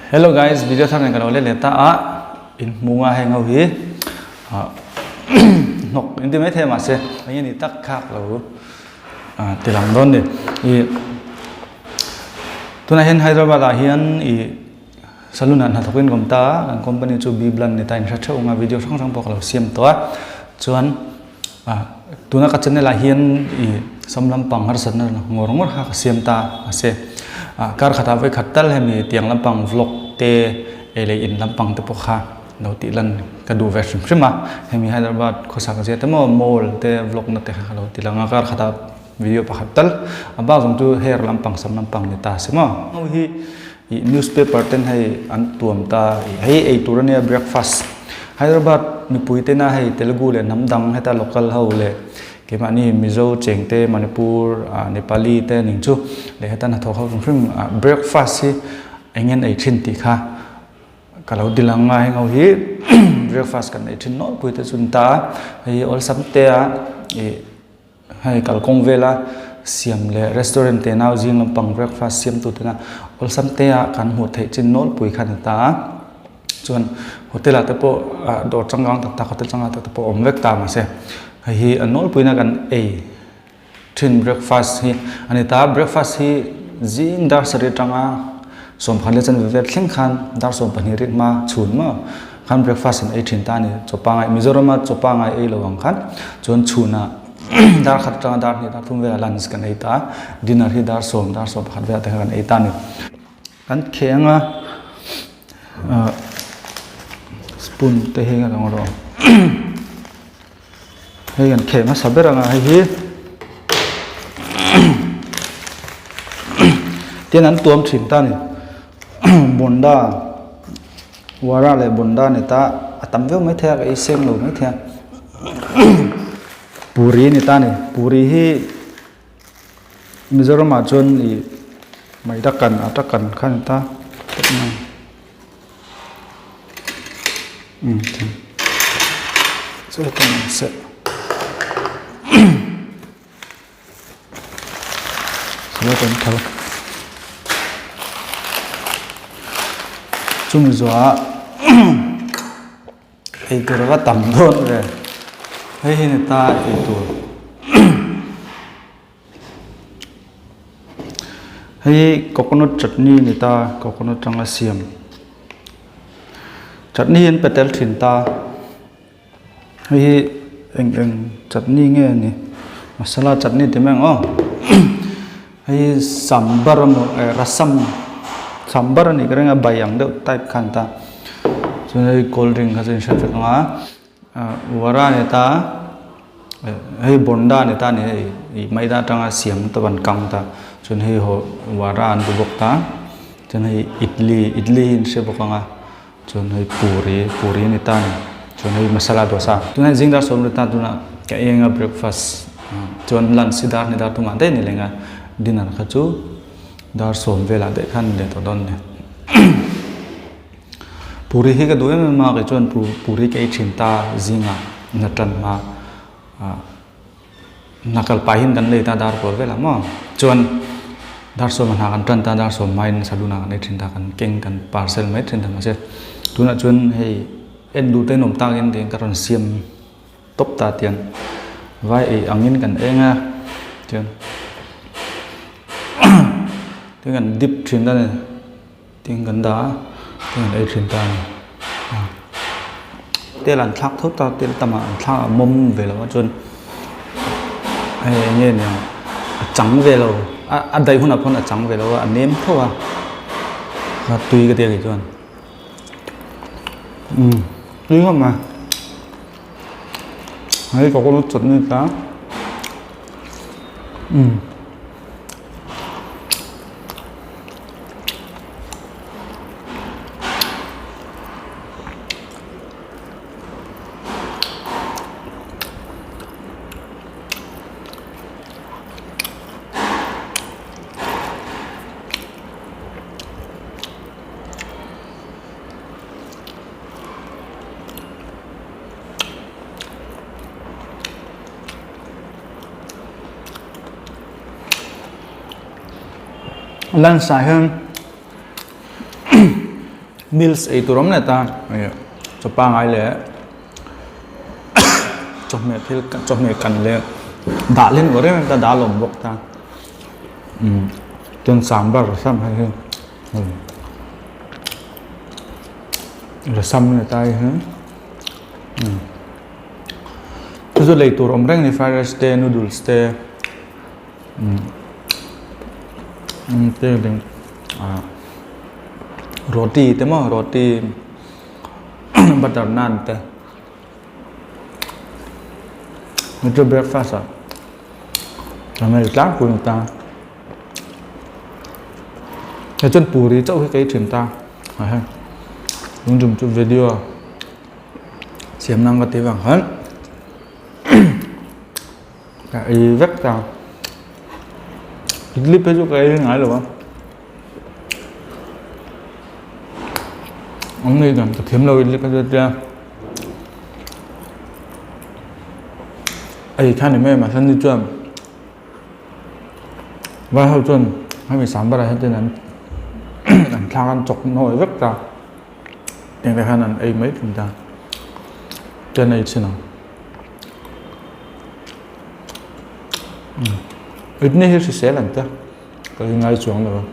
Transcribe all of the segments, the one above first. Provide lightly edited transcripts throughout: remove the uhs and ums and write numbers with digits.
Hello guys, video thar nen ka lo let leh ta a, in hmu nga heng ho hi hnawk in ti mai thei a mahse eng nge ni tak kha ka lo ti lang dawn ni. I tunah hian Hyderabad ah hian i Saloon ah hnathawk in ka awm ta a, kan company chu Biblan ni ta in hre theuh ang a, video hrang hrang pawh ka lo siam tawh a, chuan ah tuna ka channel ah hian ih sam lampang harsatna ngawr ngawr kha ka siam ta mahse ah kar khatah vawi khat tal hemi tiang lampang vlog te ei leh in lampang te pawh kha lo tih lan ka duh ve hrim hrim a, hemi Hyderabad khawsak zia te maw mall te vlog na te kha ka lo ti lang a kar khatah video pakhat tal a bak zawng chu hair lampang sam lampang ni ta se maw. Ho hi Ih newspaper ten hei an tuam ta ih hei ei tur ania breakfast Hyderabad mipui tena hei Telugu leh hnam dang heta local ho leh keimahni Mizo cheng te Manipur ah Nepali te ning chu leh heta hnathawk ho hrim hrim ah breakfast hi eng en ei thin tih kha ka lo dil ang a heng ho hi breakfast kan ei thin nawlpui te chu an ta a hei awlsam te a ih. Hei kalkawng vela siam leh restaurant te nau zing lampang breakfast siam tu tena awlsam te ah kan hmuh theih chin nawlpui khan a ta a chuan hotel ah te pawh ah dawr changkang tak tak hotel changkang tak tak pawh a awm vek ta mahse hei hi a nawlpui na kan ei thin breakfast hi a ni ta a breakfast hi zing dar sarih atanga sawmpakhat leh chanve vel thleng khan dar 12 rik hma chhun maw khan breakfast an ei thin ta a ni chaw pangai Mizoram a chaw pangai ei lo ang khan chuan chhunah dar khat atanga dar hnih dar thum velah lunch kan ei ta a dinner hi dar sawm dar 11 velah te khan kan ei ta a ni kan kheng a ah spoon te hi ka lo rawh hei kan kheh hmasa ber ang a hei hi tin an tuam thin ta a ni bonda. Wara leh Bunda ni ta a tam viau mai thei a ka ei seng lo mai thei a Puri ni ta ni Puri hi Mizoram ah chuan ih maida kan ata kan kha ni ta um Chumi zuah ei tur ava tam dawn ve hei hi ni ta ei tur hei coconut chutney ni ta coconut atanga siam chutney hi an pe tel thin ta. Hei hi eng eng chutney nge ni masala chutney ti mai ang aw hei hi sambar emaw eh rasam sambar a nih ka ring a bai ang deuh type khan ta chuan hei cold drink kha chu in hre vek ang a ah wara a ni ta eh hei bonda a ni ta a ni hei ih maida atanga siam te pawh an kang ta chuan hei haw wara an ti bawk ta chuan hei idli idli hi in hre bawk ang a. Chuan hei puri puri a ni ta a ni chuan hei masala dosa tunah zing dar sawm lut ta tunah ka ei anga breakfast chuan lunch hi dar hnih dar tumah daih a ni leng a dinner kha chu dar sawm velah daih khan a ni leh tawh dawn a ni puri hi ka duh em em a kei chuan puri ka ei thin ta zingah na tan hma ah. Hna kal pah hian kan lei ta dar kual velah maw chuan dar sawm a hna kan tan ta dar sawm hmain saloon ah kan ei thin ta kan keng kan parcel mai thin ta mahse tunah chuan hei en duh te an awm tak in tiin ka rawn siam tawp ta tiang vai ei angin kan eng a chuan tin kan dip thin ta ni tin kan dah a tin kan ei thin ta a ni. Tel an thlak thut a tel tamah an thlak a mawm ve lo a chuan hei eng nge niang a chang ve lo a a daih hunah pawn a chang ve lo a a nem tho a a tui ka tia kei chuan umm tui khawp mai hei coconut chutney ta umm. Lunch ah hian. Meals ei tur awm leh ta chaw pangai leh chawhmeh thil chawhmeh kan leh dah len awrh em em ta dah lawm bawk ta umm chuan sambar rasam hei hi rasam ni ta hei hi umm chu chu lei tur awm reng a ni fried rice te noodles te umm te ah roti te maw roti butter naan te chu breakfast ah an ei tlangpui ang ta hei chuan puri chauh hi ka ei thin ta ah hian tun tum chu video siam nan ka ti vang khan ka ei vek ta idli phei chu ka ei ngai lo a an nei dan ka thiam lo idli ka chu tia ei kha ni mai a mahse ni chuan vai ho chuan hemi sambar ah hian ten an an thlak an chawk nawi vek ta tiang te khan an ei mai thin ta chuan ei chhin ang. Idli hi hrisel an tia ka ring ngai chuang lo a.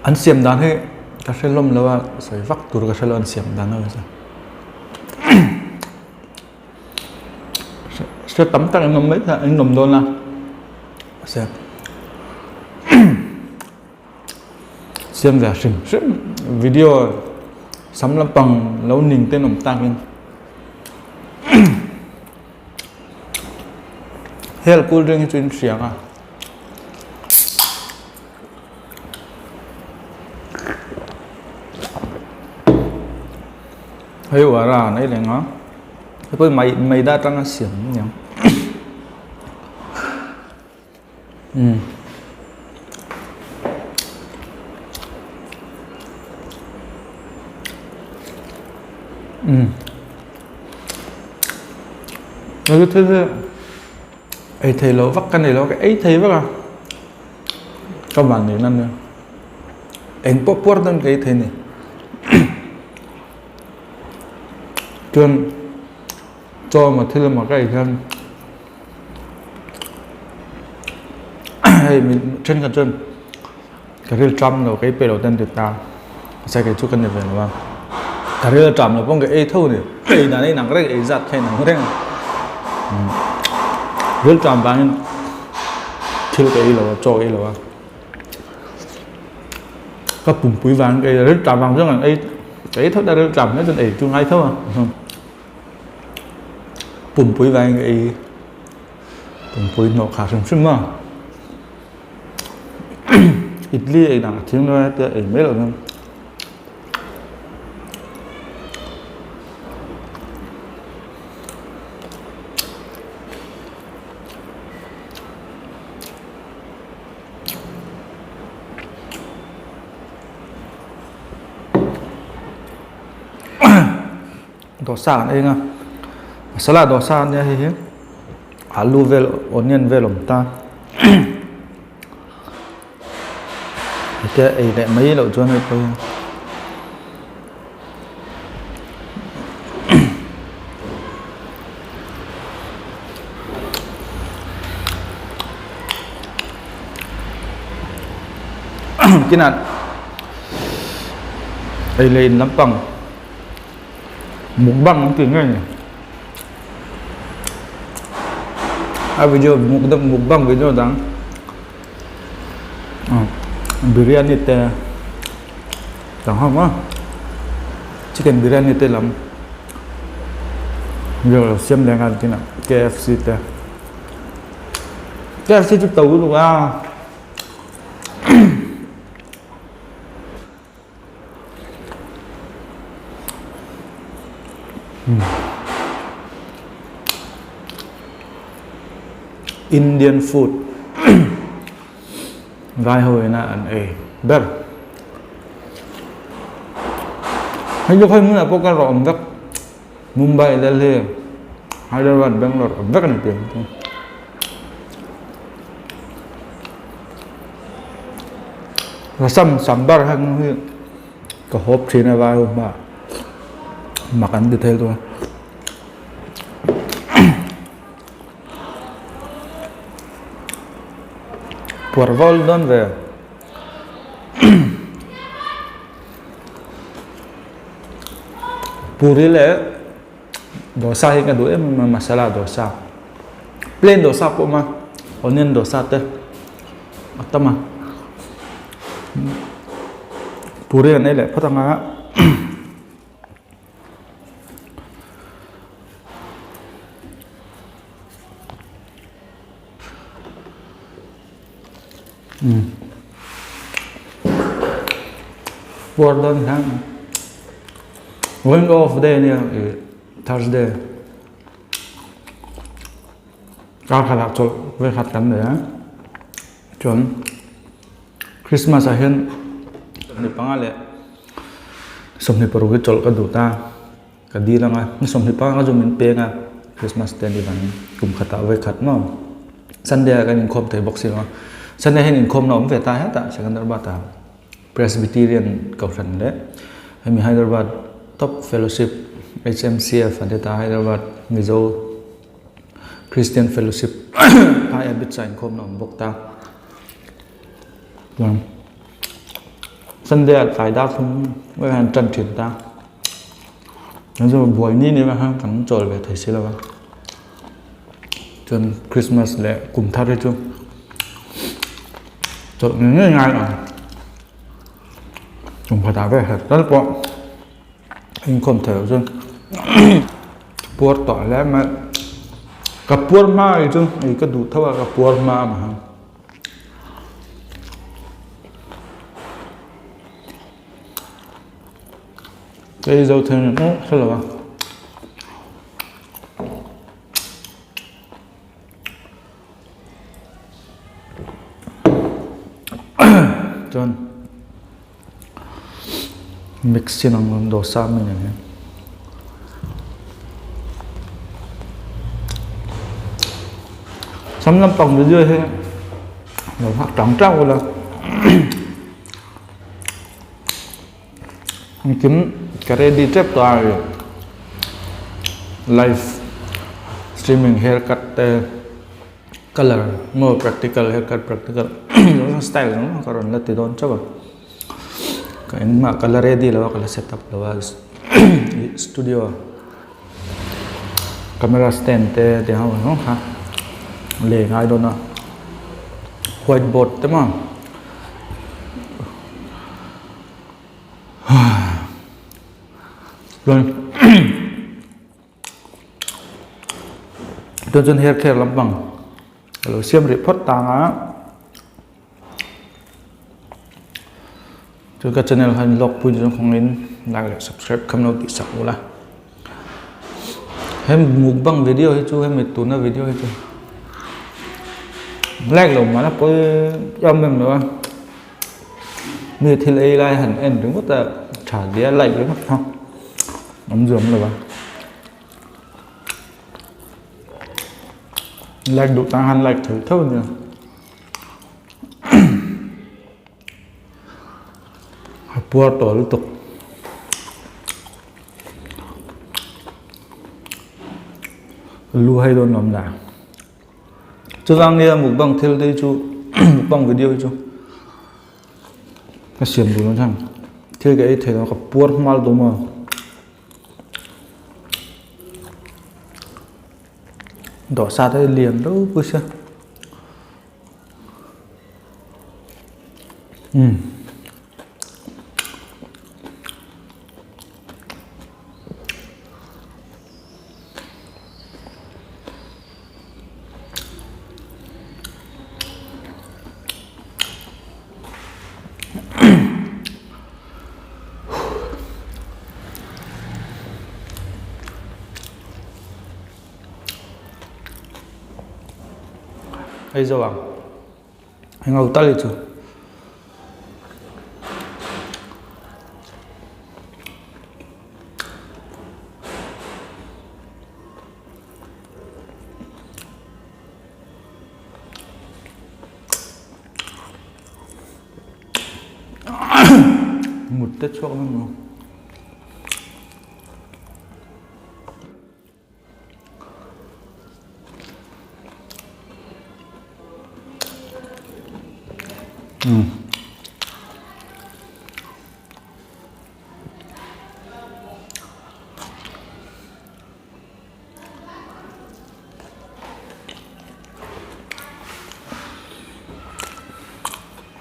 An siam dan hi ka hre hlawm lo a sawi vak tur ka hre lo an siam dan ho hi chu hre tam tak an awm mai thei an awm dawn a mahse siam ve hrim hrim video sam lampang lo ning te an awm takin. Hel cool drink hi chu in hriang a. Hei uara an ei leng a. Hei pawh hi mai maida atanga siam a ni ang. Umm. Umm. Hei thil hi ei thei loh vak ka nei lo ka ei thei vek a ka van nei nan nia eng pawh puar dawn ka ei thei a ni chuan chaw emaw thil emaw ka ei hian. Hei min thenkhat chuan ka ril ṭam lo ka ei peih lo te an ti ta mahse kei chu ka ni ve lo a ka ril a ṭam lo pawh ka ei tho a ni ei dan a inang reng ei zat kha a inang reng a ril ṭam vangin thil ka ei lo a chaw ka ei lo a ka pumpui vangin ka ei a ril ṭam vang chuan ei ka ei thawt a ril ṭam hle chuan ei chu ngai tho a. Pumpui vangin ka ei pumpui hnawh kha hrim hrim a idli ei dan a thing lai te ei mai loh hian Dosa an eng a masala dosa ania hei hi alu vel onion vel awm ta hetia ei leh mai loh chuan hei pawh hi kinah ei leh in lampang. Mukbang an tih ngei ni. A video mukbang video dang biryani te dang ho maw chicken biryani te lam video siam leh nghal kinah KFC te KFC chu to lutuk a. Indian food vai ho ina an ei ber hei chu khawi hmunah pawh ka rawh awm vek Mumbai Delhi Hyderabad Bangalore awm vek a ni tih ang chu. Rasam sambar heng hi ka hawp thin a vai ho hma mak an ti thei dawn. Puar vawl dawn ve. Puri leh dosa hi ka duh em em a masala dosa plain dosa pawh a awm a onion dosa te a tam a puri an ei leh phawt ang a. Puar dawn hian going off day ania ih Thursday kar khatah chawlh vekhat kan nei a chuan Christmas ah hian 25 leh 26 hi chawlh ka duh ta. Ka dil ang a, ni 25 ka chu min peng a, Christmas te ni vangin kum khatah vawi khat maw? Sunday ah kan inkhawm thei bawk si lo a, Sunday hian inkhawmna awm ve ta hetah Secunderabad ah Presbyterian Kohhran leh hemi Hyderabad Top Fellowship HMCF an ti ta Hyderabad Mizo Christian Fellowship phai Abitsa inkhawmna awm bawk ta. Chuan Sunday ah tlai dar thum vel hian tan thin ta. Kan chu buai ni ni khan kan chawl ve thei si lo a. Chuan Christmas leh kum thar hi chu chawlh ngei ngei ngai ang. Kum khatah vel khat tal pawh inkhawm thei loh chuan puar tawh hle mai. Ka puar hma hi chu ei ka duh tho a ka puar hma ang. Hei zo thei ni maw hre lo a. Chuan mix in ang dosa mi nen hian. Sam lampang video hi lo nghak tang tang ula. Engkim ka ready tep tawh a ih live streaming haircut te colour maw practical haircut practical style zawng zawng ka rawn la ti dawn chauh a ka engmah ka la ready lo a ka la set up lo a ih studio camera stand te tih ang zawng kha lei a ngai dawn a white board te maw. Chuan chuan chuan hair care lampang a lo siam rih phawt tang a chuan ka channel khan lawk pui zawng khawngin like leh subscribe kha min lo tih sak ula he mukbang video hi chu hemi tuna video hi chu like lo mahla pawi em em lo a. Mi thil ei lai han en ringawt a tha hle a like ringawt kha awm zuam lo a like duh tan han like thei tho ania a puar tawh lutuk. Lu hai dawn lo awm dah. Chuvang nia mukbang thil te hi chu mukbang video hi chu ka siam duh lo thang thil ka ei thei lo ka puar hmal dawm a dawhsa te hi lian ropui sia umm. Hei zo ang heng ho tal hi chu. Mut te chhuak vek maw. Umm.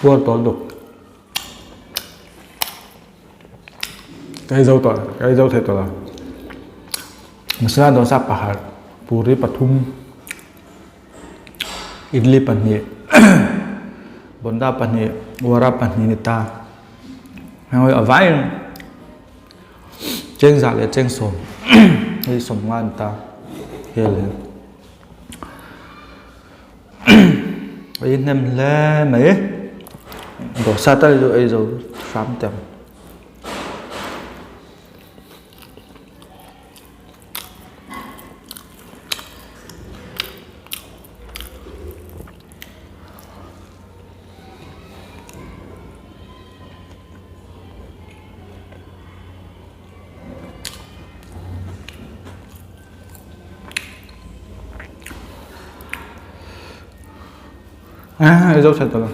Puar tawh duk. Ka ei zo tawh, ka ei zo thei tawh lo. Masala dosa pakhat, puri pathum, idli pahnih, bonda pahnih, wara pahnih ni ta. Heng hi a vaiin cheng zah leh cheng sawm hei sawmnga a ni ta hel hi. Ei hnem hle mai dosa tal chu ei zo hram teh ang. A ei zo that tawh lo.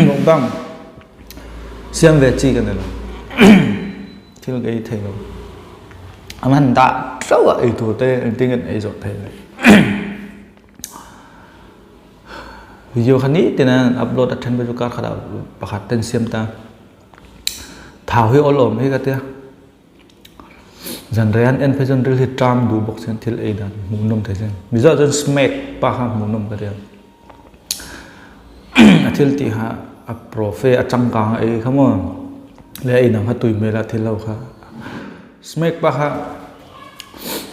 Mukbang siam ve chi ka ni lo thil ka ei thei lo an han dah ṭeuh a ei tur te engtin nge an ei zawh thei le video kha nitin an upload a then chu kar khat ah pakhat te an siam ta thau hi awl awm hi ka tia. Zan rei an en phei chuan ril hi ṭam duh bawk chuan thil ei dan hmuhnawm thei chuan Mizo ah chuan smack pa kha hmuhnawm ka ti a, a thil tih kha a profe a changkang a ei kha maw leh a inang kha tui hmel a thil ho kha smack pa kha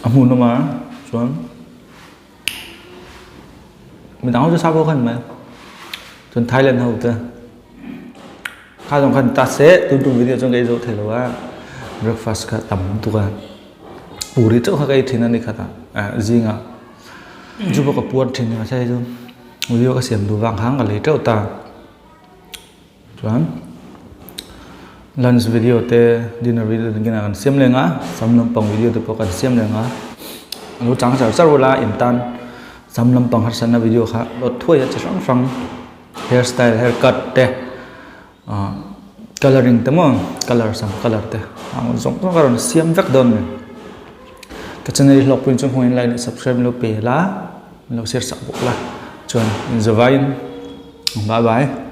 a hmuhnawm a chuan midang ho chu sap ho kha an ni mai chuan Thailand ho te. Kha zong khan ta seh tun tum video chuan ka ei zo thei lo a breakfast kha tam tuk a puri chauh kha ka ei thin a ni khat ah zingah chu pawh ka puar thin a mahse hei chu video ka siam duh vang khan ka lei teuh ta chuan lunch video te dinner video te kan siam leng a sam lampang video te pawh kan siam leng a a lo chang char char ula in tan sam lampang harsatna video kha load thuai a chi hrang hrang. Hair style hair cut te ah colouring te maw colour sam colour te ang zawng zawng a rawn siam vek dawn a ni ka channel hi hlawkpui chu hmuhin like leh subscribe lo pe la lo share sak bawk la chuan inzawvaiin bye bye.